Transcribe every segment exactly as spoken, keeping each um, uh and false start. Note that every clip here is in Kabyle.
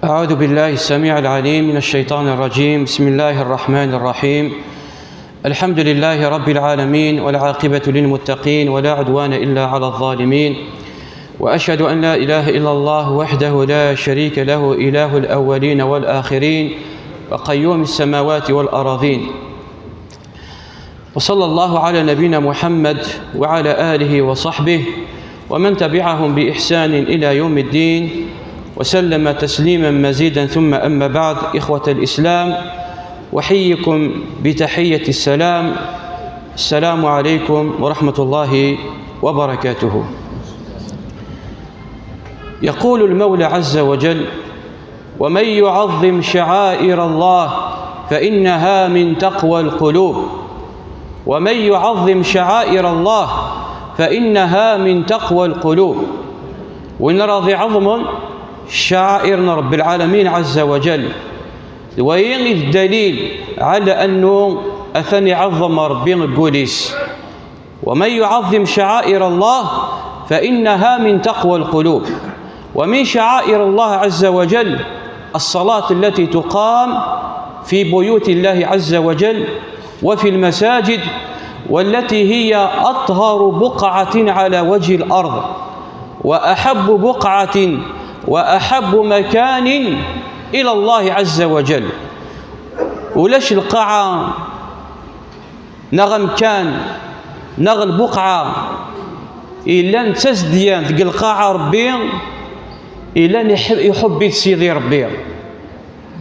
أعوذ بالله السميع العليم من الشيطان الرجيم. بسم الله الرحمن الرحيم. الحمد لله رب العالمين، والعاقبة للمتقين، ولا عدوان إلا على الظالمين. وأشهد أن لا إله إلا الله وحده لا شريك له، إله الأولين والآخرين، وقيوم السماوات والأراضين. وصلى الله على نبينا محمد وعلى آله وصحبه ومن تبعهم بإحسان إلى يوم الدين، وسلم تسليما مزيدا. ثم أما بعد، إخوة الإسلام، أحييكم بتحية السلام. السلام عليكم ورحمة الله وبركاته. يقول المولى عز وجل: ومن يعظم شعائر الله فإنها من تقوى القلوب. ومن يعظم شعائر الله فإنها من تقوى القلوب. Win ara iɛeḍmen cɛair n Ṛebbi lɛalamin ɛazza wa jall, d wayi i d dalil ɛala annu atan iɛeḍḍem Ṛebbi deg wul-is. ومن يعظم شعائر الله فإنها من تقوى القلوب. ومن شعائر الله عز وجل الصلاة التي تقام في بيوت الله عز وجل وفي المساجد، والتي هي أطهر بقعة على وجه الأرض، وأحب بقعة وأحب مكان إلى الله عز وجل. Ulac lqaɛa neɣ amkan neɣ lbuqɛa yellan d tazeddyan deg lqaɛa Ṛebbi, yellan iḥ-, iḥubb-it Sidi Ṛebbi,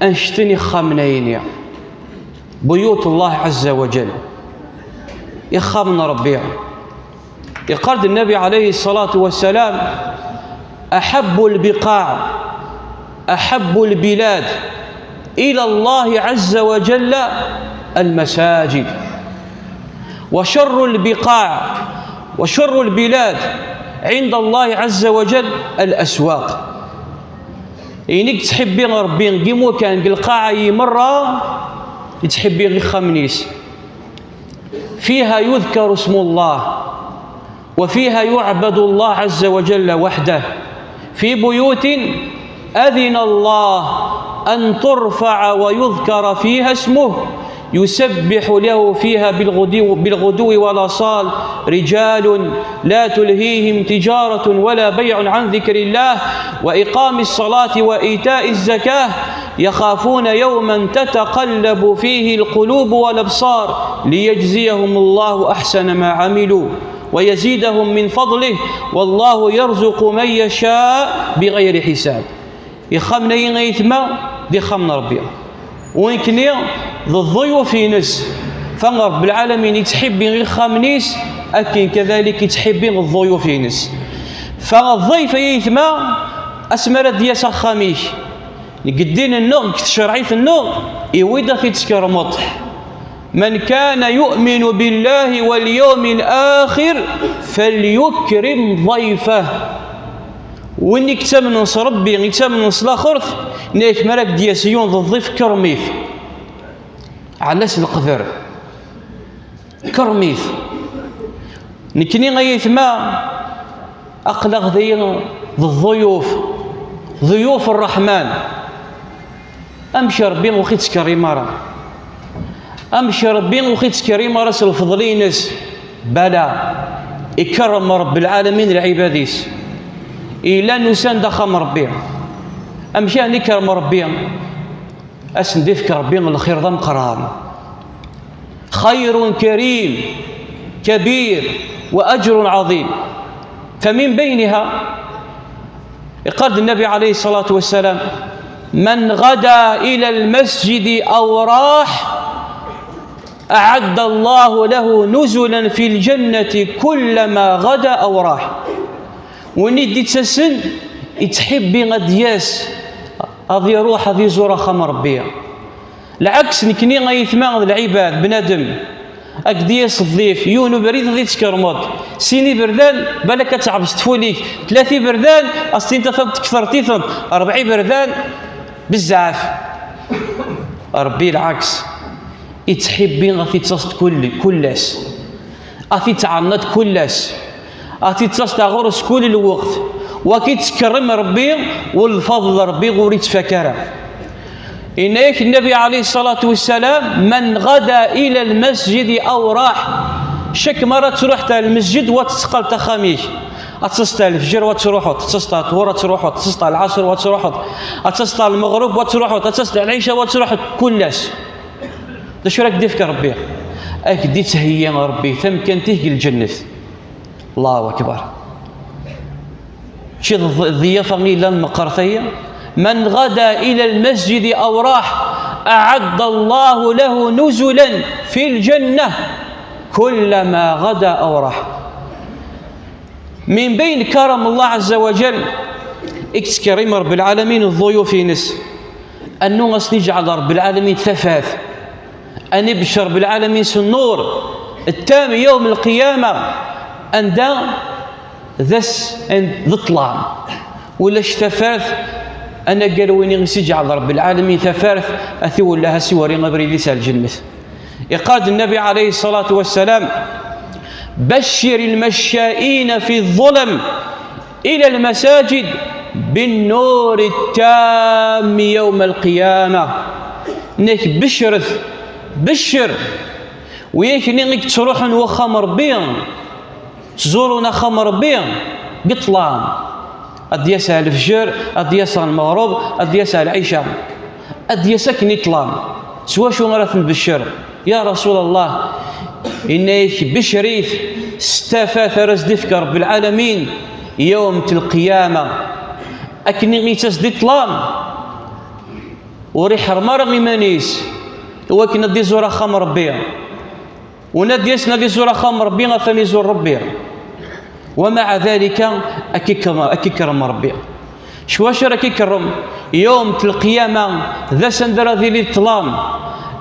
annect-nni ixxamen-ayini, بيوت الله عز وجل, ixxamen n Ṛebbi. Iqqar-d Nnabi ɛalayhi ṣṣalatu wassalam: أحب البقاع، أحب البلاد إلى الله عز وجل المساجد، وشر البقاع وشر البلاد عند الله عز وجل الأسواق. Ayen i yettḥibbi Ṛebbi deg imukan, deg lqaɛa-yi merra, yettḥibbi ixxamen-is. فيها يذكر اسم الله، وفيها يعبد الله عز وجل وحده، في بيوت أذن الله أن ترفع ويذكر فيها اسمه، يسبح له فيها بالغدو، بالغدو والآصال رجال لا تلهيهم تجارة ولا بيع عن ذكر الله وإقام الصلاة وإيتاء الزكاة، يخافون يوما تتقلب فيه القلوب والأبصار ليجزيهم الله أحسن ما عملوا ويزيدهم من فضله، والله يرزق من يشاء بغير حساب. Ixxamen-ayi ay aytma, d ixxamen n Ṛebbi. Win-kni d ḍḍuyuf-ines. Fa Ṛebbi lɛalamin yettḥibbi ixxamen-is, akken kadalik yettḥibbi ḍḍuyuf-ines. Fa ḍḍif ay aytma, asmi ara d-yas axxam-ik, deg ddin-nneɣ, deg tcerɛit-nneɣ, iwi-d ad t-id-tkermeḍ. من كان يؤمن بالله واليوم الآخر فليكرم ضيفه. Win i yettamnen s Ṛebbi, yettamnen s laxert, nniɣ-ak mi ara k-d-yas yiwen d ḍḍif, kerrem-it. Ɛella-s leqder. Kerrem-it. Nekkni ay aytma, aql-aɣ dayi d ḍḍuyuf, ḍuyuf Ṛṛeḥman. Amek Ṛebbi ur ɣ-ittkerrim ara? Amek Ṛebbi ur ɣ-ittkerrim ara s lfeḍl-ines? Bala, ikerrem Ṛebbi lɛalamin lɛibad-is. Yellan usan-d axxam Ṛebbi. Amek ara ikerrem Ṛebbi? Ad sen-d-ifk Ṛebbi lxir d ameqqran. خير كريم كبير وأجر عظيم. فمن بينها, iqqar-d Nnabi ɛalayhi ṣṣalatu wassalam: من غدا إلى المسجد أو راح أعد الله له نزلا في الجنة كلما غدا أو راح. Win i d-ittasen, ittḥibbi ad d-yas, ad iruḥ ad izur axxam Ṛebbi. Lɛeks, nekkni ay aytma d lɛibad, bnadem, ad k-d-yas ḍḍif, yiwen ubrid ad t-tkermeḍ, sin iberdan, balak ad teɛbes tfuli-k, tlata iberdan, ad s-tiniḍ tafat tekter-iten, ṛebɛa iberdan, bezzaf. Ṛebbi lɛeks, ittḥibbi ad t-ittaseḍ kul, kul ass. Ad t-ittɛannaḍ kul ass. Ad t-ittaseḍ ɣur-s kul lweqt. Wa k-ittkerrim Rebbi, u lfadl Rebbi ur ittfak ara. Inna-yak Nnabi ɛalayhi ṣṣalatu wassalam: "Man ɣada ila lmasjidi aw raḥ." Cak mi ara truḥeḍ ar lmesǧid, wa tetteqqaleḍ axxam-ik. Ad taseḍ ar lefjer, wa truḥeḍ, ad taseḍ ar ṭhur, wa truḥeḍ, ad taseḍ ar lɛaṣer, wa truḥeḍ, ad taseḍ ar lmeɣreb, wa truḥeḍ, ad taseḍ ar lɛica, wa truḥeḍ, kul ass. D acu ara k-d-ifk Rebbi? Ad k-d-ittheyyi Rebbi tamkant-ik deg lǧennet. Allahu akbar. Mačči d ḍ-, ḍḍiyafa i yellan meqqret aya. "Man ɣada ila lmasjidi aw raḥ, aɛadda Allahu lahu nuzulan fi lǧannah, kullama ɣada aw raḥ." Min bayn karam Allah ɛazza wa jall, i yettkerrim Rebbi lɛalamin ḍḍuyuf-ines. Annu ad sen-iǧɛel Rebbi lɛalamin tafat. Ad ibeccer Rebbi lɛalamin s nnur ttam yawm lqiyama, anda d ass n-, d ṭṭlam. Ulac tafat, anagar win i s-iǧɛel Rebbi lɛalamin tafat, ad t-iwelleh, ad s-iwri abrid-is ar lǧennet. Iqal-d Nnabi ɛalayhi ṣṣalatu wassalam: "Baccir lmaccaina fi ḍḍulam ila lmasajid binnuri ttam yawm lqiyama." Inna-k beccret, beccer, wiyaken i yettruḥun s axxam Rebbi, ttẓurun axxam Rebbi deg ṭṭlam. Ad d-yas ar lefjer, ad d-yas ar lmeɣreb, ad d-yas ar lɛica. Ad d-yas akken i ṭṭlam. S wacu ara ten-nbeccer? Ya Rasul Allah, inna-yak: "Beccer-it s tafat ara s-d-ifk Rebbi lɛalamin yawm lqiyama." Akken i yettas di ṭṭlam, ur iḥerrem ara iman-is i wakken ad d-iẓur axxam Rebbi. Win ad d-yasen ad iẓur axxam Rebbi, atan iẓur Rebbi. Wa maɛa dalika, ad k-ikerrem, ad k-ikerrem Rebbi. S wacu ara k-ikerrem? Yawm lqiyama, d ass anda ara d-yili ṭṭlam.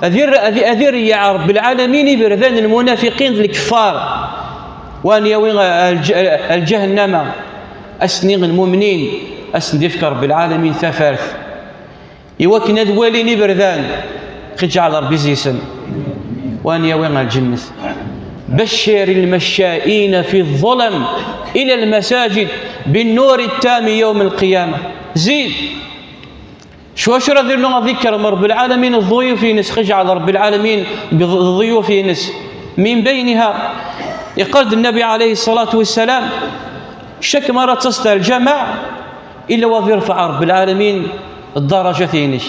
Ad ir-, ad, ad ireyyeɛ Rebbi lɛalamin iberdan n lmunafiqin d lkeffar. Wa n-yawi ar lǧ-, ar lǧahennama. Ass-nni lmumnin, ad sen-d-ifk Rebbi lɛalamin tafat. Iwakken ad walin iberdan, ad k-iǧɛel Rebbi zzi-sen, wa n-yawi ar lǧennet. Baccir lmaccaina fi ḍḍulam ila lmasajid binnuri ttam yawm lqiyama. Zid. S wacu ara d-irnu ad ikerrem Rebbi lɛalamin ḍḍuyuf-ines, ad k-iǧɛel Rebbi lɛalamin deg ḍ-, ḍḍuyuf-ines. Min bayniha, iqal-d Nnabi ɛalayhi ṣṣalatu wassalam: "Cak mi ara taseḍ ar lǧameɛ, illa wa ad irfeɛ Rebbi lɛalamin ddarajat-inek,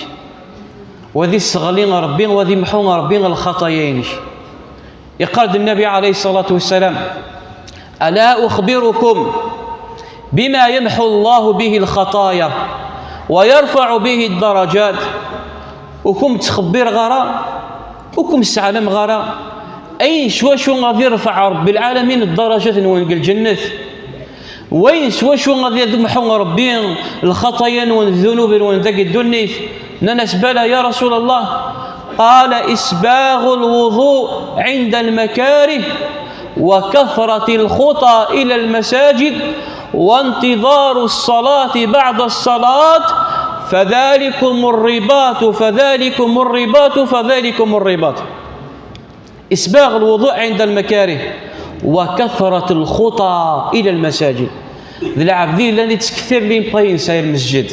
wa ad isseɣli Rebbi, wa ad imḥu Rebbi lxaṭaya-inek." Iqal-d Nnabi ɛalayhi ṣṣalatu wassalam: "Ala uxbirukum bima yamḥu Allahu bihi lxaṭaya wa yarfaɛu bihi ddarajat?" Ur kem-ttxebbireɣ ara, ur kem-sseɛlameɣ ara ayen s wacu ad irfeɛ Rebbi lɛalamin ddarajat-nwen deg lǧennet? Wayen s wacu ad imḥu Rebbi lxaṭaya-nwen, ddunub-nwen dagi ddunit? Nnan-as: "Bala ya Rasul Allah." قال: إسباغ الوضوء عند المكاره، وكثرة الخطى إلى المساجد، وانتظار الصلاة بعد الصلاة، فذلكم الرباط، فذلكم الرباط، فذلكم الرباط. إسباغ الوضوء عند المكاره وكثرة الخطى إلى المساجد. D lɛebd i yellan yettktir les pas-ines ar lmesǧid.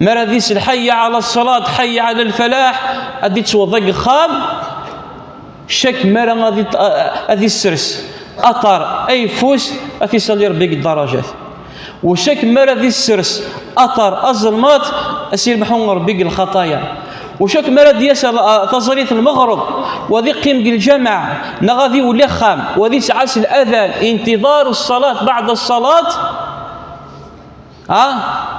Mi ara d-isel: "Ḥayya ɛla ṣṣalat, ḥayya ɛla lfalaḥ", ad d-ittweḍ deg uxxam, cak mi ara ad it-, ad issers aṭar ayeffus, ad t-isalli Rebbi deg ddarajat. Ucak mi ara d-issers aṭar azelmaḍ, ad s-yemḥu Rebbi deg lxaṭaya. Ucak mi ara d-yas a, a, taẓrigt n lmeɣreb, wa ad iqqim deg lǧameɛ, neɣ ad iwelli axxam, wa ad ittɛas ladan, intiḍar ṣṣalat baɛda ṣṣalat, ha?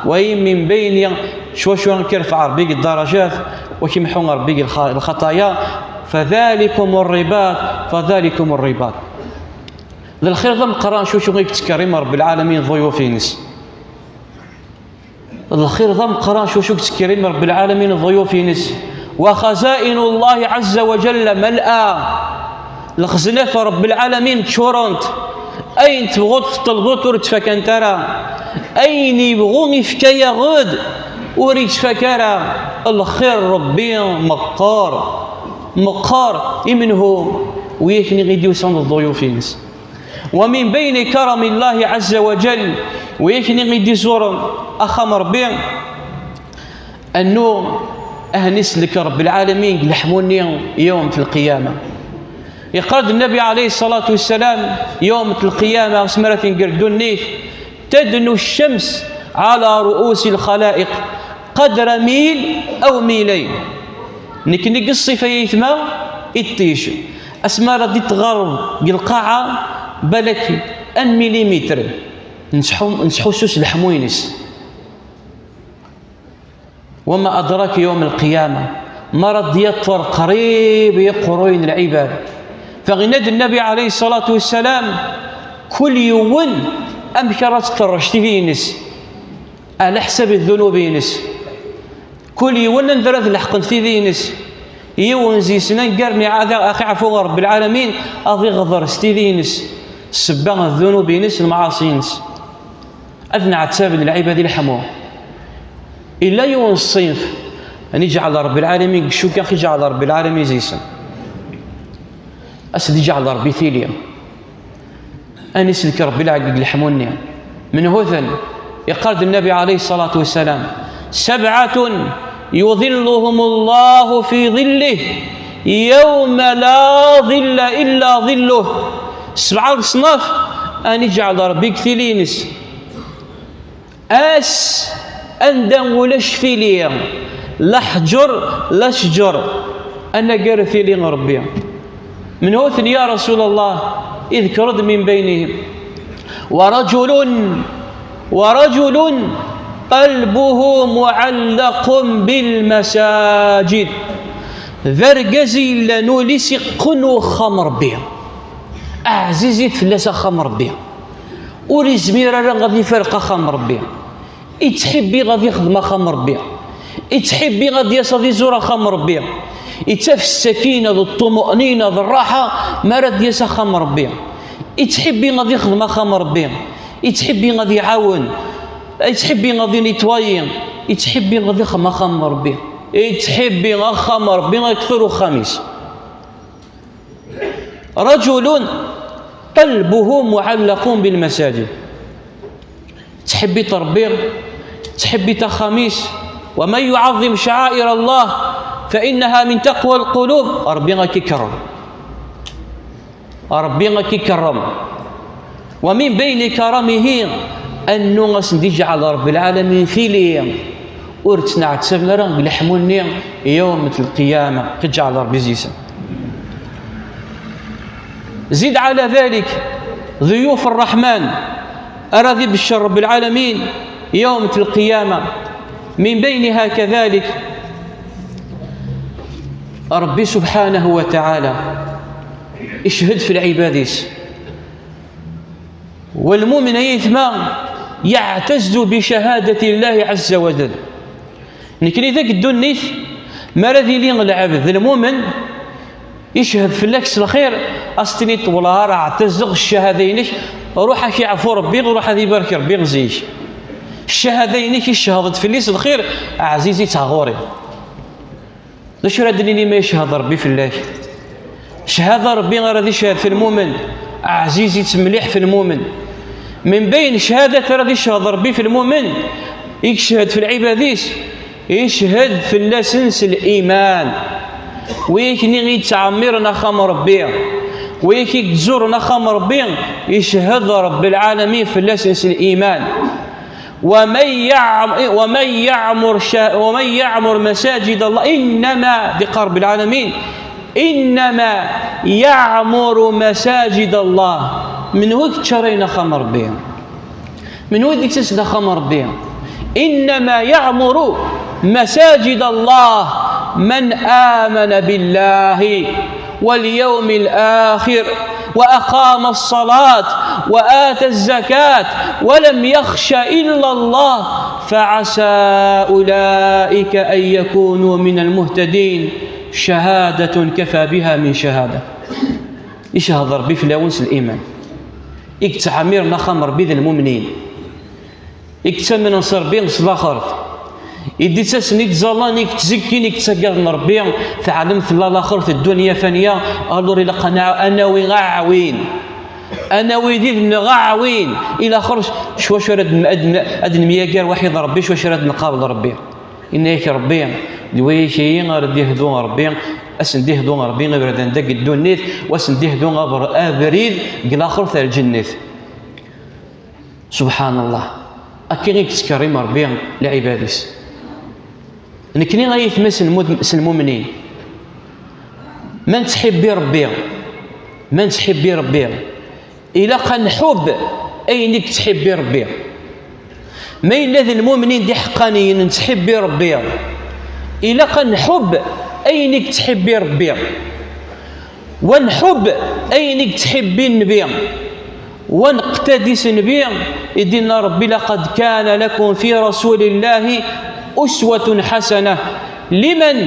Wa min bayni, s wacu ara k-irfeɛ Rebbi deg ddarajat, wa ad k-imḥu Rebbi deg lxa-, lxaṭaya, fadalikum rribat, fadalikum rribat. D lxir d ameqqran s wacu i yettkerrim Rebbi lɛalamin ḍḍuyuf-ines. D lxir d ameqqran s wacu i yettkerrim Rebbi lɛalamin ḍḍuyuf-ines. Wa xazainu Llahi ɛazza wa jalla mal'a. Lexznat n Rebbi lɛalamin ččurent. Ayen tebɣuḍ teṭṭelbeḍ ur ttfakant ara. Ayen yebɣu ifka-yaɣ-d ur yettfak ara. Lxir n Rebbi meqqer. Meqqer i menhu? Wi akken i d-yusan d ḍḍuyuf-ines. ومن بين كرم الله عز وجل, wigi i d-izuren axxam Ṛebbi, annu ad ten-isellek Ṛebbi lɛalamin deg leḥmu-nni yawmet lqiyama. Yeqqar-d Nnabi ɛalayhi ṣṣalatu wassalam, yawmet lqiyama, asmi ara tenger ddunit, تدنو الشمس على رؤوس الخلائق قدر ميل أو ميلين. Nekni deg ṣṣifa yetma iṭij, asmi ara d-tɣerreb deg lqaɛa, balak un millimetre, nettḥu-, nettḥussu s leḥmu-ines. وما أدراك يوم القيامة, mi ara d-yaṭṭer qrib i iqerruyen n lɛibad. Fa yenna-d Nnabi ɛalayhi ṣṣalatu wassalam, kul yiwen amek ara tṭerrej tidi-ines, ɛla ḥsabi ddunub-ines. Kul yiwen anda ara d-leḥqent tidi-ines. Yiwen zi-sen angar n iɛada, ad iɛfu Ṛebbi lɛalamin, ad iɣder s tidi-ines, ssebba d ddunub-ines, lmeɛaṣi-ines. Ad nɛettaben lɛibad i leḥmu. Illa yiwen ṣṣinf, ad iǧɛel Ṛebbi lɛalamin, deg cukka ad iǧɛel Ṛebbi lɛalamin zi-sen. Ad s-d-iǧɛel Ṛebbi tili. Ad ten-isellek Ṛebbi lɛalamin deg leḥmu-nni. Menhu-ten? Yeqqar-d Nnabi ɛalayhi ṣṣalatu wassalam, سبعة يظلهم الله في ظله يوم لا ظل إلا ظله. Sebɛa leṣnaf ad ten-iǧɛel Ṛebbi deg tili-ines. Ass anda ulac tili, la ḥǧer, la cǧer, anagar tili n Ṛebbi. Menhu-ten ya Rasul Allah? Idker-d من بينهم ورجل، ورجل قلبه معلق بالمساجد. D argaz i yellan ul-is iqqen uxxam Ṛebbi. Ɛzizit fell-as axxam Ṛebbi. Ur izmir ara ad ifarq axxam Ṛebbi. Ittḥibbi ad ixdem axxam Ṛebbi. Ittḥibbi ad yas ad izur axxam Ṛebbi. Ittaf ssakina d ṭṭumu'nina d ṛṛaḥa mi ara d-yas axxam Ṛebbi. Ittḥibbi ad ixdem axxam Ṛebbi. Ittḥibbi ad iɛawen. Ittḥibbi ad initwayi. Ittḥibbi ad ixdem axxam Ṛebbi. Ittḥibbi axxam Ṛebbi akter uxxam-is. رجل قلبه معلق بالمساجد. Ttḥibbiḍ Ṛebbi, ttḥibbiḍ axxam-is. ومن يعظم شعائر الله فإنها من تقوى القلوب. Ṛebbi ad k-ikerrem. Ṛebbi ad k-ikerrem. ومن بين كرمه, annu ad sen-d-iǧɛel Ṛebbi lɛalamin tili ur ttneɛtaben ara deg leḥmu-nni yawmet lqiyama, ad k-iǧɛel Ṛebbi zi-sen. زد على ذلك ضيوف الرحمن, ara ad ibeccer Ṛebbi lɛalamin yawmet lqiyama. من بينها كذلك Ṛebbi subḥanahu wa taɛala icehhed f lɛibad-is. Walmumin ay aytma yeɛtazzu bi cahadati Llahi ɛazza wa jall. Nekni deg ddunit, mi ara d-yili lɛebd d lmumin, icehhed fell-ak s lxir, ad s-tiniḍ: "Wellah ara ɛtazeɣ ccahada-inek, ruḥ ad k-iɛfu Ṛebbi, ruḥ ad ibarek Ṛebbi zik." Ccahada-inek icehhed-d fell-i s lxir, ɛziz-itt ɣur-i. D acu ara d-nini ma yeched Ṛebbi fell-ak? Cchada Ṛebbi ara d-iched f lmumen, ɛziz-itt mliḥ f lmumen. Min bayen cchadat ara d-iched Ṛebbi f lmumen, i yeched f lɛibad-is, iched fell-asen s liman. Wigi i yettɛemmiren axxam n Ṛebbi, wigi i yettzuren axxam n Ṛebbi, iched Ṛebbi lɛalamin fell-asen s liman. ومن يعم-، ومن يعمر شا-، ومن يعمر مساجد الله، إنما، di qal Ṛebbi lɛalamin, إنما يعمر مساجد الله. Menhu i yeččarayen axxam n Ṛebbi? Menhu i d-yettasen axxam n Ṛebbi? إنما يعمر مساجد الله من آمن بالله واليوم الآخر وأقام الصلاة وآتى الزكاة ولم يخش إلا الله فعسى أولئك أن يكونوا من المهتدين. شهادة كفى بها من شهادة. Iched Ṛebbi fell-awen s liman. I yettɛemmiren axxam n Ṛebbi d lmumnin. I yettamnen s Ṛebbi s laxert, i d-ittasen, i yettẓallan, i yettzekkin, i yettaggaden Ṛebbi, teɛlem tella laxert, ddunya faniya, alors ilaq ad nawi aɛwin. Ad nawi d id-nneɣ aɛwin, i laxer s wacu ara d-, ad n-, ad nemyager waḥid Ṛebbi, s wacu ara d-nqabel Ṛebbi. Yenna-yak Ṛebbi, d wayagi ara d-ihdu Ṛebbi, ad sen-d-ihdu Ṛebbi iberdan deg ddunit, u ad sen-d-ihdu aber-, abrid deg laxert ar lǧennet. Subḥan Allah. Akka i yettkerrim Ṛebbi lɛibad-is. Nekni ay aytma-s n lmud-, s lmumnin, ma nettḥibbi Ṛebbi, ma nettḥibbi Ṛebbi, ilaq ad nḥubb ayen i yettḥibbi Ṛebbi. Ma yella d lmumnin d iḥeqqaniyen nettḥibbi Ṛebbi, ilaq ad nḥubb ayen i yettḥibbi Ṛebbi. Wa nḥubb ayen i yettḥibbi Nnbi, wa neqtadi s Nnbi, i d-inna Ṛebbi: لقد كان لكم في رسول الله أسوة حسنة لمن،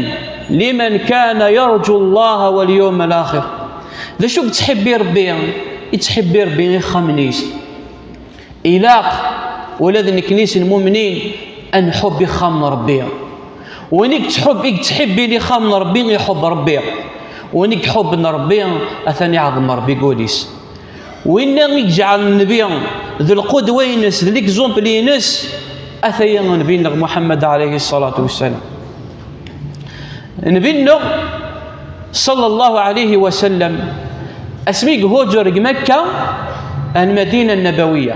لمن كان يرجو الله واليوم الآخر. D acu i yettḥibbi Ṛebbi? Yettḥibbi Ṛebbi ixxamen-is. Ilaq ula d nekni s lmumnin ad nḥubb ixxamen n Ṛebbi. Win i yettḥubb-, i yettḥibbin ixxamen n Ṛebbi, iḥubb Ṛebbi. Win i iḥubben Ṛebbi, atan iɛḍem Ṛebbi deg wul-is. Winna i iǧeɛlen Nnbi d lqudwa-ines, d l'exemple-ines, ataya Nnbi-nneɣ Muḥemmed ɛalayhi ṣṣalatu wassalam. Nnbi-nneɣ, ṣalla Llahu ɛalayhi wa sallam, asmi i ihuǧer deg Makka ar Lmadina Nnabawiya.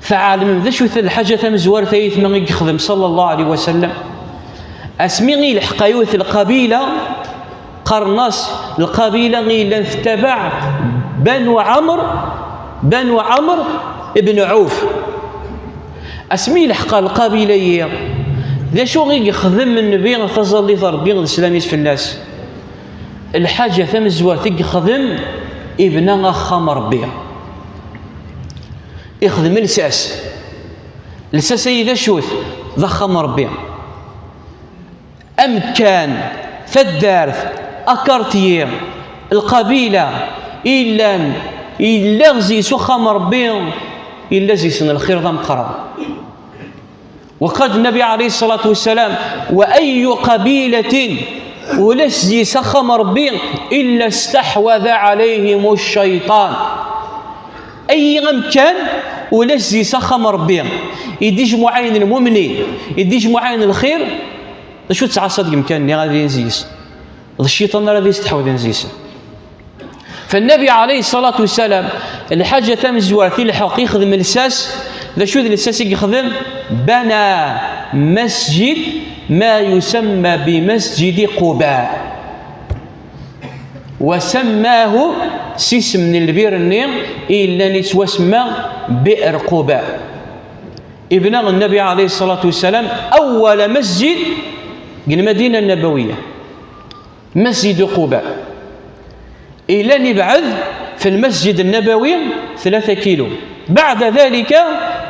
Tɛelmem d acu-t lḥaǧa tamezwart ay aytma i yexdem, ṣalla Llahu ɛalayhi wa sallam? Asmi i yelḥeq yiwet lqabila, qqaren-as lqabila i yellan tettabaɛ Banu Ɛamr, Banu Ɛamr ibn Ɛuf. Asmi yelḥeq ɣer lqabila-yi, d acu i yexdem Nnbi, taẓallit n Ṛebbi d sslam-is fell-as? Lḥaǧa tamezwart i yexdem, ibna axxam n Ṛebbi. Ixdem lsas. Lsas-ayi d acu-t? D axxam n Ṛebbi. Amekkan, taddart, akarṭyi, lqabila, i yellan, yella zi-s uxxam n Ṛebbi, yella zi-sen lxir d ameqqran. Wa qal Nnabi ɛalayhi ṣṣalatu wassalam: وأي قبيلة, ulac zi-s axxam n Ṛebbi, إلا استحوذ عليهم الشيطان. Ay amkan, ulac zi-s axxam n Ṛebbi, i d-ijmuɛen lmumnin, i d-ijmuɛen lxir, d acu tettɛaṣaḍ deg umkan-nni ad ilin zi-s? D cciṭan ara d-isteḥwiden zi-sen. Fa Nnabi ɛalayhi ṣṣalatu wassalam, lḥaǧa tamezwart i lḥeq ixdem lsas, d acu d lsas i yexdem? بنى مسجد ما يسمى بمسجد قباء. وسماه, s isem n lbir-nni i yellan yettwasemma Bi'r Quba. Ibna Nnabi ɛalayhi ṣṣalatu wassalam أول مسجد deg Lmadina Nnabawiya, Masjid Quba. Yellan yebɛed f Lmasjid Nnabawi tlata kilu. Beɛda dalika,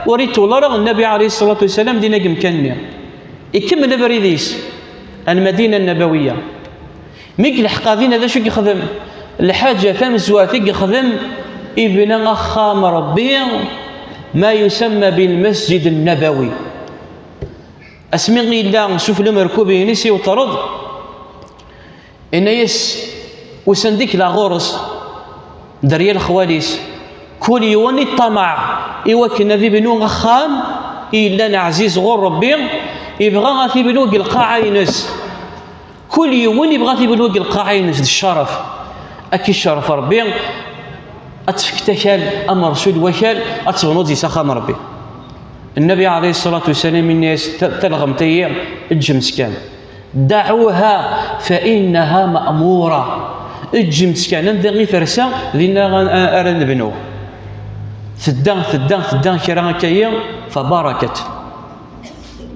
ur iṭul ara Nnabi ɛalayhi ṣṣalatu wassalam dinna deg umkan-nni. Ikemmel abrid-is ar Lmadina Nnabawiya. Mi yelḥeq dinna, d acu i yexdem? Lḥaǧa tamezwart i yexdem, ibna axxam n Ṛebbi, ma yusamma bil Masjid Nnabawi. Asmi yella sufella umerkub-ines iweṭṭer-d, yenna-yas, usan-d ikla ɣur-s, derya lexwal-is, kul yiwen iṭṭamaɛ i wakken ad ibnu axxam i yellan ɛziz ɣur Ṛebbi, ibɣa ad t-ibnu deg lqaɛa-ines. Kul yiwen ibɣa ad t-ibnu deg lqaɛa-ines d ccerf. Ad k-iccerf Ṛebbi, ad tefkeḍ akal, amersul n wakal, ad tebnuḍ zi-s axxam n Ṛebbi. Nnabi ɛalayhi ṣṣalatu wassalam yenna-yas, ta-, talɣemt-ayi, ǧǧemt-tt kan. دعوها فإنها مأمورة. Ǧǧemt-tt kan, anda i tersa, dinna a-, a-, ara nebnu. Tedda, tedda, tedda kra akka-yi, فبركت.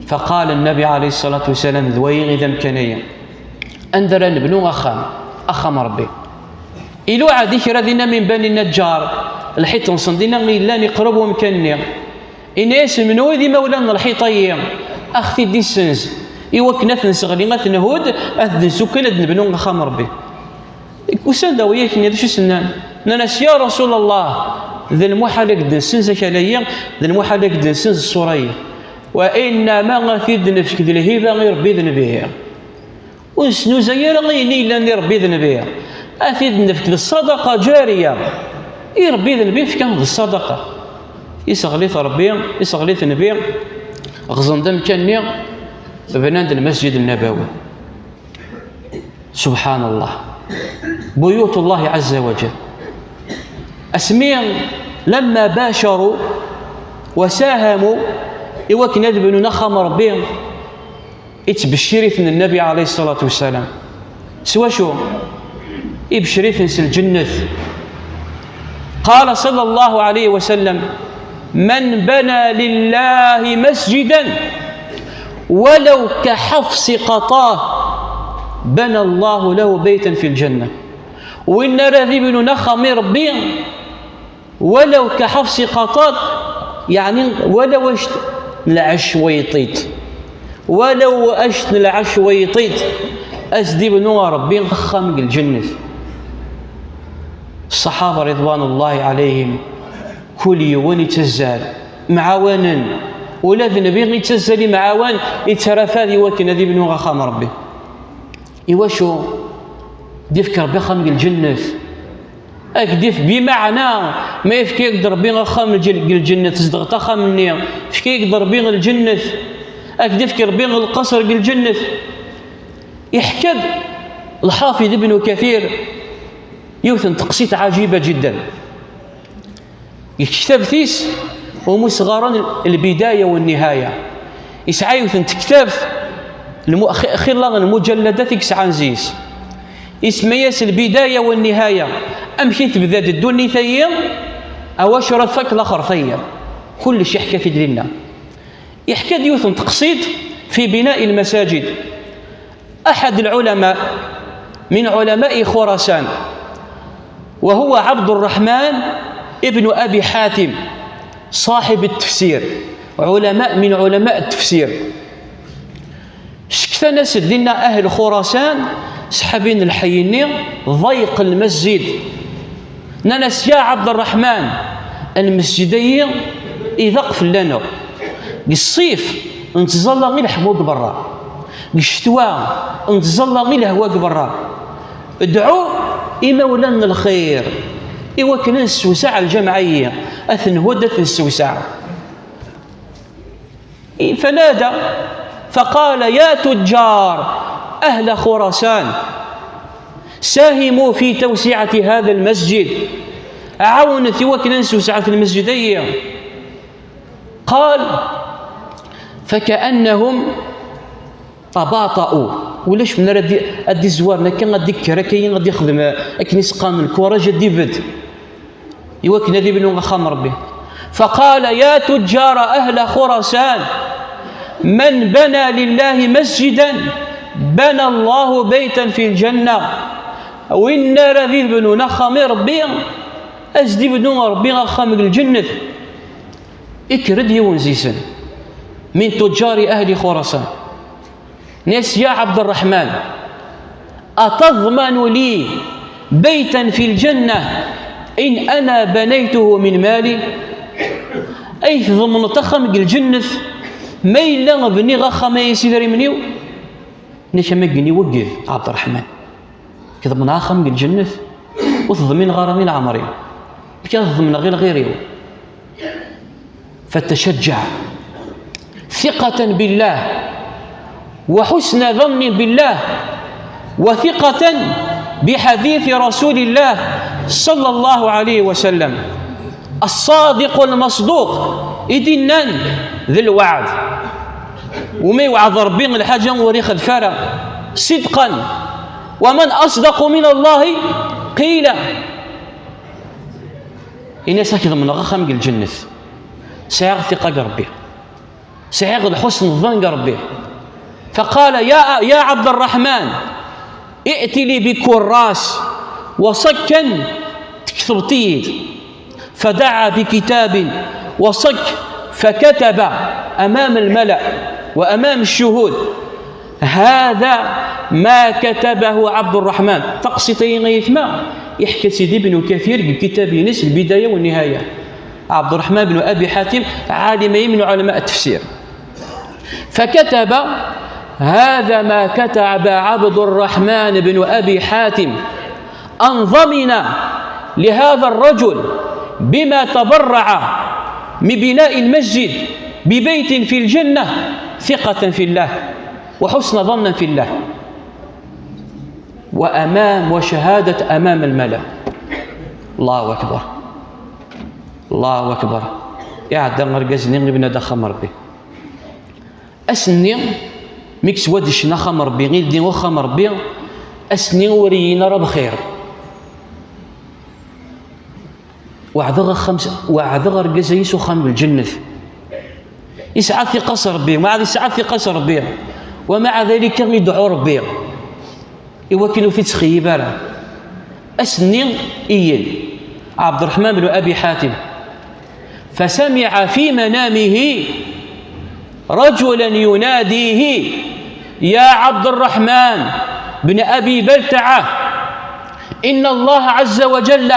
فقال النبي عليه الصلاة والسلام, d wayi i d amkan-ayi. Anda ara nebnu axxam, axxam n Ṛebbi. Iluɛa-d i kra dinna min Bani Neǧǧar, lḥiṭ-nsen dinna yellan iqreb wemkan-nni. Yenna-yasen, menwi d imawlan n lḥiṭ-ayi, a ɣ-t-id-issenz, i wakken ad t-nesseɣli, ad t-nhudd, ad t-nsukel, ad nebnu axxam n Ṛebbi. Usan-d a wiyaken-nni, d acu i s-nnan? Nnan-as, ya Rasul Allah, d lmuḥal ad k-d-nessenz akal-ayi, d lmuḥal ad k-d-nessenz ṣṣura-yi. Wa innama ad t-id-nefk d lhiba i Ṛebbi d Nnbi. Ur nesnuzay ara ayen i yellan i Ṛebbi d Nnbi. Ad t-id-nefk d ṣṣadaqa ǧariya. Irebbi d nnbi fkan-t d ṣṣadaqa. Iseɣli-t Rebbi, iseɣli-t nnbi, ɣzen-d amkan-nni, bnan-d lmasǧid nnabawi. Subḥan Allah. Buyut Allah ɛazza wa jal. Asmi lamma bacaru wa sahamu, i wakken ad bnun axxam Rebbi, ittbeccir-iten Nnabi ɛalayhi ṣṣalatu wassalam. S wacu? Ibeccer-iten s lǧennet. Qala ṣalla Llahu ɛalayhi wa sallam: من بنى لله مسجدا ولو كحفص قطاه بنى الله له بيتا في الجنة. Win ara d-ibnun axxam i Rebbi, walaw ka ḥafṣi qaṭat, yeɛni walaw anect n lɛecc wa yeṭṭiṭ, walaw anect n lɛecc wa yeṭṭiṭ, ad s-d-ibnu Rebbi axxam deg lǧennet. Ṣṣaḥaba ridwanullahi ɛalayhim, kul yiwen ittazzal, mɛawanen, ula d nnbi ittazzal imɛawan, ittrafad i wakken ad ibnu axxam Rebbi. Iwacu? D-ifk Rebbi axxam deg lǧennet. Ad k-d-ifk, bimeɛna, ma yefka-yak-d Rebbi axxam deg lǧennet, tzedɣeḍ axxam-nni, yefka-yak-d Rebbi lǧennet, ad k-d-ifk Rebbi lqasr deg lǧennet. Iḥka-d Lḥafiḍ Ibnu Kathir yiwet n teqsiṭ ɛajiba jiddan. Deg tektabt-is umi s-ɣɣaren Lbidaya wa Nnihaya, yesɛa yiwet n tektabt, lmu-, xi-, xilla n lmujalladat i yesɛan zzi-s. Isemma-yas Lbidaya wa Nnihaya. Amek i tebda-d ddunit-ayi, awacu ara tfak laxert-ayi. Kullec iḥka-t-id dinna. Iḥka-d yiwet n teqsiṭ fi bina'i lmasajid. أحد العلماء من علماء خراسان، وهو عبد الرحمن ابن أبي حاتم صاحب التفسير، علماء من علماء التفسير. Cektan-as-d dinna ahel Xurasan, ṣeḥḥabin lḥey-nni, ḍayqen lmasjid. Nnan-as: "Ya Ɛebd Ṛṛeḥman, lmesjid-ayi iḍaq fell-aneɣ. Deg ṣṣif, nettẓalla i leḥmu deg berra. Deg ccetwa, nettẓalla i lehwa deg berra. Dɛu imawlan n lxir, i wakken ad nessewseɛ lǧameɛ-ayi, ad t-nhudd, ad t-nessewseɛ." فنادى فقال: "يا تجار أهل خراسان، ساهموا في توسعة هذا المسجد." Ɛawnet i wakken ad nessewseɛ lmesjid-ayi. قال: "فكأنهم تباطؤوا." Ulac win ara d-, ad d-izwaren akka, ad d-ikker akka, ad d-ixdem akken i s-qqaren lkuraj, ad d-ibedd. I wakken ad ibnu axxam Ṛebbi. فقال: "يا تجار أهل خراسان، من بنى لله مسجدا بنى الله بيتا في الجنة." Win ara d-ibnun axxam i Ṛebbi, ad s-d-ibnu Ṛebbi axxam deg lǧennet. Ikker-d yiwen zi-sen, من تجار أهل خراسان. Nnan-as: "يا عبد الرحمن، أتضمن لي بيتا في الجنة إن أنا بنيته من مالي؟" Ay tḍemneḍ axxam deg lǧennet ma yella bniɣ axxam-ayi s idrimen-iw? Nnan-ak: "Am akken iwegged Ɛebd Ṛṛeḥman, k-ḍemneɣ axxam deg lǧennet, ur t-ḍmineɣ ara i leɛmer-iw, nekk ad t-ḍemneɣ i lɣir-iw." فتشجع ثقة بالله وحسن ظن بالله وثقة بحديث رسول الله صلى الله عليه وسلم. الصادق المصدوق, i d-innan d lweɛd. Umi iweɛd Ṛebbi lḥaǧa ur ixlef ara. صدقا: "ومن أصدق من الله قيلا". Ini-as: "Ak-ḍemneɣ axxam deg lǧennet. Sɛiɣ tiqa deg Ṛebbi. Sɛiɣ lḥusn ẓẓan deg Ṛebbi." فقال: "يا، يا عبد الرحمن، ائت لي بكراس وصكا", tektbeḍ-iyi-d. فدعا بكتاب وصك فكتب أمام الملأ وأمام الشهود: "هذا ما كتبه عبد الرحمن". Taqsiṭ-ayi, ay aytma, iḥka-tt-id Ibnu Kathir deg lkitab-ines Lbidaya wa Nnihaya. Ɛebd Ṛṛeḥman bnu Abi Ḥatim, ɛalim-ayi min ɛulama tefsir. فكتب: "هذا ما كتب عبد الرحمن بن أبي حاتم، أن ضمن لهذا الرجل بما تبرع من بناء المسجد ببيت في الجنة ثقة في الله وحسن ظنا في الله وأمام وشهادة أمام الملأ. الله أكبر. الله أكبر. Iɛedda argaz-nni ibna-d axxam n Ṛebbi. Ass-nni mi yettwad icna axxam n Ṛebbi, ildi axxam n Ṛebbi, ass-nni ur iyyin ara bxir. Weɛdeɣ axxam, weɛdeɣ argaz-ayi s uxxam deg lǧennet. Yesɛa tiqa s Ṛebbi, weɛd yesɛa tiqa s Ṛebbi. Wa maɛa dalika idɛu Ṛebbi i wakken ur t-ittxeyyib ara. Ass-nni iyyen Ɛebderreḥman ben Abi Ḥatim. فسمع في منامه رجلا يناديه: يا عبد الرحمن بن أبي بلتعة، إن الله عز وجل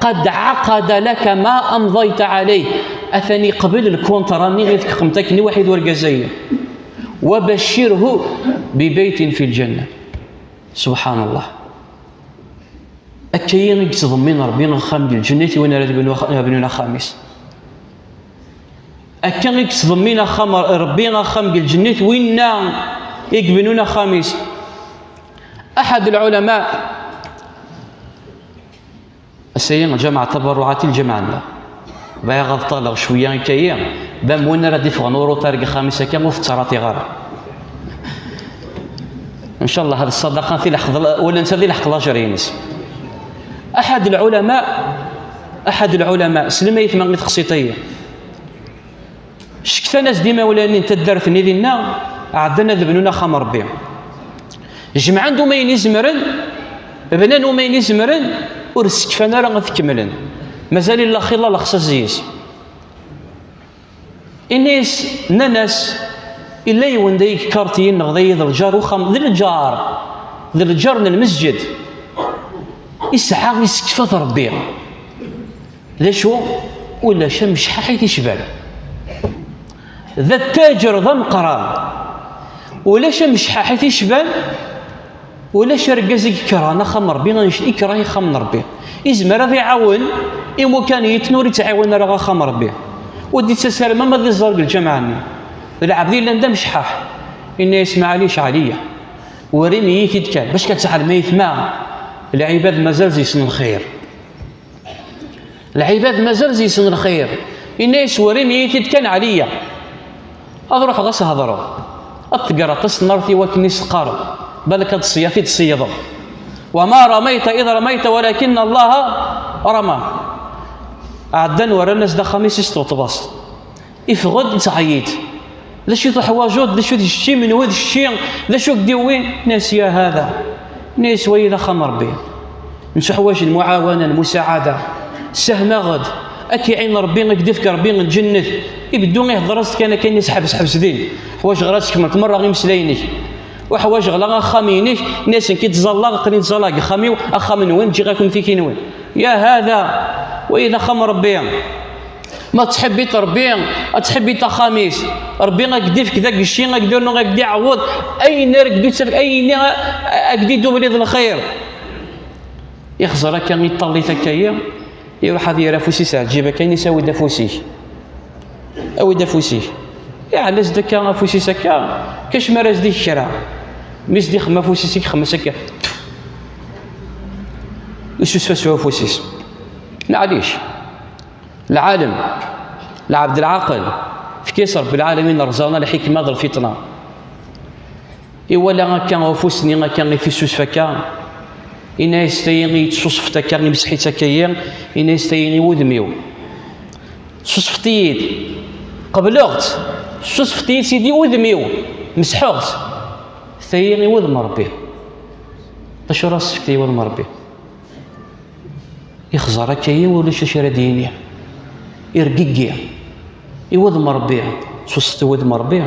قد عقد لك ما أمضيت عليه. Atan yeqbel lkuntra-nni i txedmeḍ akken i waḥid urgaz-ayi. وبشره ببيت في الجنة. سبحان الله. Akka-yi i yettḍemmin Ṛebbi axxam deg lǧennet i win ara yebnun ax-, ara yebnun axxam-is. Akka i yettḍemmin axxam Ṛ-, Ṛebbi axxam deg lǧennet winna i yebnun axxam-is. أحد العلماء، ass-ayi lǧameɛ taberruɛat i lǧameɛ-nneɣ. Bɣiɣ ad ṭṭaleɣ cwiya akka-yi, d am win ara d-iffɣen uruṭar deg axxam-is akka, ur t-ttaraṭiɣ ara. Ncallah, hadi ṣṣadaqa di leḥqeḍ, wala netta di leḥqeḍ ajer-ines. Aḥad lɛulama, aḥad lɛulama, slem ayetma i teqsiṭ-ayi. Cektan-as-d imawlan-nni n taddart-nni dinna, ɛeddan ad bnun axxam n Ṛebbi. Jemɛen-d umayen i zemren, bnan umayen i zemren, ur sekfan ara ad t-kemmlen. Mazal illa xilla lexṣaṣ-is. Ini-as, nnan-as, illa yiwen day kartiyin neɣ day d lǧar uxxam, d lǧar, d lǧar n lmesǧed. Isɛa isekfa-t Ṛebbi. D acu? Ulac amecḥaḥ i t-icban. D attaǧer d ameqqran. Ulac amecḥaḥ i t-icban. Ulac argaz i yekrhen axxam n Ṛebbi, annect-, ikreh ixxam n Ṛebbi. Izmer ad iɛawen imukan yitten ur ittɛiwan ara axxam n Ṛebbi. Ur d-ittas ara ma ad iẓer deg lǧameɛ-nni. D lɛebd yellan d amecḥaḥ. Inna-yas: maɛlic, Ɛliya, wrim-iyi-t-id kan, bac ad teɛlem ayetma, lɛibad mazal zeysen lxir. Lɛibad mazal zeysen lxir. Inna-yas: wrim-iyi-t-id kan, Ɛliya. Ad ruḥeɣ ad s-hedreɣ. Ad tegreḍ taṣennart i wakken i s-teqqareḍ. Balak ad tṣeyyaḍ i d-tṣeyydeḍ. وما رميت إذ رميت ولكن الله رمى. Ɛeddan warran-as-d axxam-is i s-tbeṭbeṣt. Iffeɣ-d, ittɛeyyiḍ. D acu i tuḥwaǧeḍ? D acu d cci? Menwa d cci? D acu i k-d-iwwin? Nnas ya hada. Nnas wayi d axxam n Ṛebbi. Nettuḥwaǧ lmuɛawana, lmusaɛada. Ssehmeɣ-d. Ad k-iɛin Ṛebbi, ad k-d-ifk Ṛebbi lǧennet. Ibeddu ihedder-as-d kan akka, nnas ḥbes, ḥbes din. Ḥwaǧeɣ ara tkemmleḍ merra imeslayen-ik. Ur ḥwaǧeɣ la axxam-inek, nnas nekk i ttẓallaɣ, aql-i ttẓallaɣ deg axxam-iw, axxam-nwen, ǧǧiɣ-aken-t i kenwi. Ya hada, wayi d axxam n Ṛebbi. Ma tettḥibbiḍ Ṛebbi, ad tettḥibbiḍ axxam-is. Ṛebbi ad k-d-ifk d agecci, ad k-d-irnu, ad k-d-iɛewweḍ ayen ara k-d-ittaf-, ayen a-, a-, ad k-d-idubli d lxir. Ixẓer akka, iṭṭallit akka-yi, iruḥ ad yerr afus-is ar lǧib akka, ini-as: awi-d afus-ik. Awi-d afus-ik. Iɛella-as-d akka afus-is akka, kac mi ara s-d-ig kra. Mi s-d-ixem afus-is, ixem-as akka. Isusef-as ufus-is. Maɛlic. Lɛalem, lɛebd lɛaqel, fek-as Ṛebbi lɛalamin ṛṛeẓana, lḥikma d lfiṭna. Iwala akka ufus-nni akka i t-isusef akka, inna-yas: tayi i yi-tessusfeḍ akka, imseḥ-itt akka-yi, inna-yas: tayi i wudem-iw. Tessusfeḍ-iyi-d, qebleɣ-tt, tessusfeḍ-iyi-d sidi i wudem-iw, mesḥeɣ-tt. Tayi i wudem n Ṛebbi. D acu ara s-tefkeḍ i wudem n Ṛebbi? Ixẓer akka-yi, ulac acu ara d-yini. Irgeggi i wudem n Ṛebbi, s useṭṭi n wudem n Ṛebbi,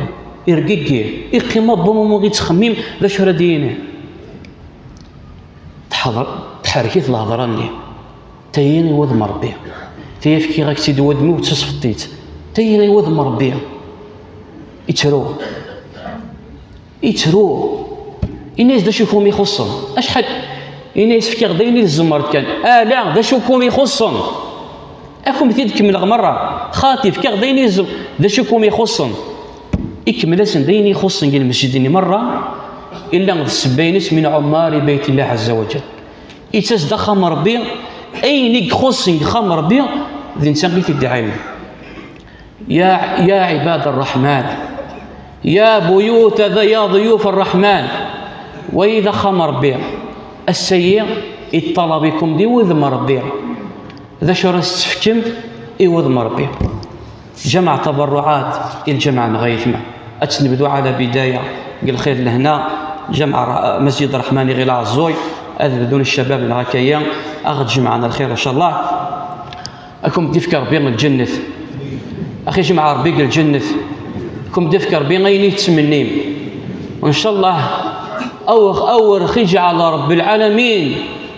irgeggi, iqqim abumumu ittxemmim d acu ara d-yini. Teḥḍer-, tḥerrek-it lehḍra-nni. Tayi i wudem n Ṛebbi. Tayi fkiɣ-ak-tt-id i wudem-iw, tessusfeḍ-itt. Tayi i wudem n Ṛebbi. Ittru. Ittru. Ini-as d acu kum ixuṣṣen. Acḥal? Ini-as fkiɣ-d ayen i tzemreḍ kan. Ala, d acu kum ixuṣṣen? Ad kem-t-id-kemmleɣ merra. Xaṭi, fkiɣ-d ayen izem, d acu kum ixuṣṣen. Ikemmel-asen d ayen ixuṣṣen deg lmesjid-nni merra, illa d ssebba-ines min ɛummari Bayt Llah Ɛazza wa Ǧal. Ittas-d axxam Ṛebbi, ayen i ixuṣṣen deg axxam Ṛebbi, d netta i t-id-iɛimen. يا يا عباد الرحمن، يا بيوت ذا يا ضيوف الرحمن. Wa d axxam Ṛebbi. Ass-agi, iṭṭalabikum di wudem Ṛebbi. D acu ara s-tefkem i wudem Ṛebbi? Ǧameɛ taberruɛat i lǧameɛ n Ɣayetma. Ad tt-nebdu ɛala bidaya deg lxir d lehna. Ǧameɛ Ra-, Masjid Ṛeḥman Iɣil Ɛeẓẓuy, ad bdun ccabab n Ɣakaya, ad ɣ-d-jemɛen lxir, incallah. Ad kem-d-ifk Ṛebbi lǧennet. Ad kem-ijmeɛ Ṛebbi deg lǧennet. Ad kem-d-ifk Ṛebbi ayen i tettmennim. Incallah, awer, awer ɣ-iǧɛel Ṛebbi lɛalamin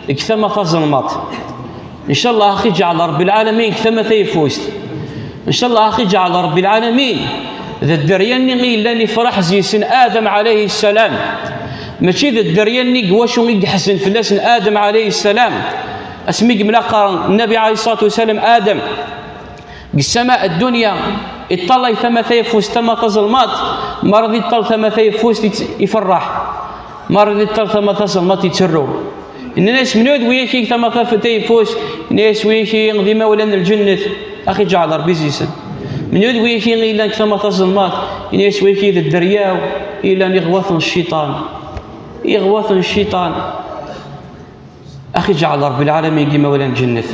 deg tama tazelmaḍt. Incallah, ɣ-iǧɛel Ṛebbi lɛalamin deg tama tayeffust. Incallah, ɣ-iǧɛel Ṛebbi lɛalamin d dderya-nni i yellan ifraḥ zis-sen Adam ɛalayhi ssalam. Mačči d dderya-nni deg wacu i yeḥzen fell-asen Adam ɛalayhi ssalam. Asmi yemlaq Nnabi ɛalayhi ṣṣalatu wassalam Adam deg ssama ddunya, iṭṭalay tama tayeffust, tama tazelmaḍt, mi ara d-iṭṭal tama tayeffust, it-, ifeṛṛeḥ. Mi ara d-iṭṭal tama tazelmaḍt, itterru. Nnan-as, menhu d wiyaki tama taf-, tayeffust? Nnan-as, wiyaki d imawlan n lǧennet, ad ɣ-iǧɛel Ṛebbi zis-sen. Menhu d wiyaki i yellan deg tama tazelmaḍt? Nnan-as, wiyaki d dderya-w i yellan iɣwaten n cciṭan. Iɣwaten n cciṭan. Ad ɣ-iǧɛel Ṛebbi lɛalamin deg imawlan n lǧennet.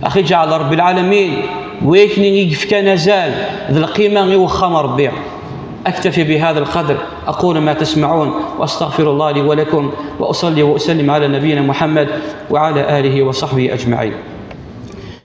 Ad ɣ-iǧɛel Ṛebbi lɛalamin wiyakni i yefkan azal d lqima i wexxam Ṛebbi. أكتفي بهذا القدر، أقول ما تسمعون، وأستغفر الله لي ولكم، وأصلي وأسلم على نبينا محمد وعلى آله وصحبه أجمعين.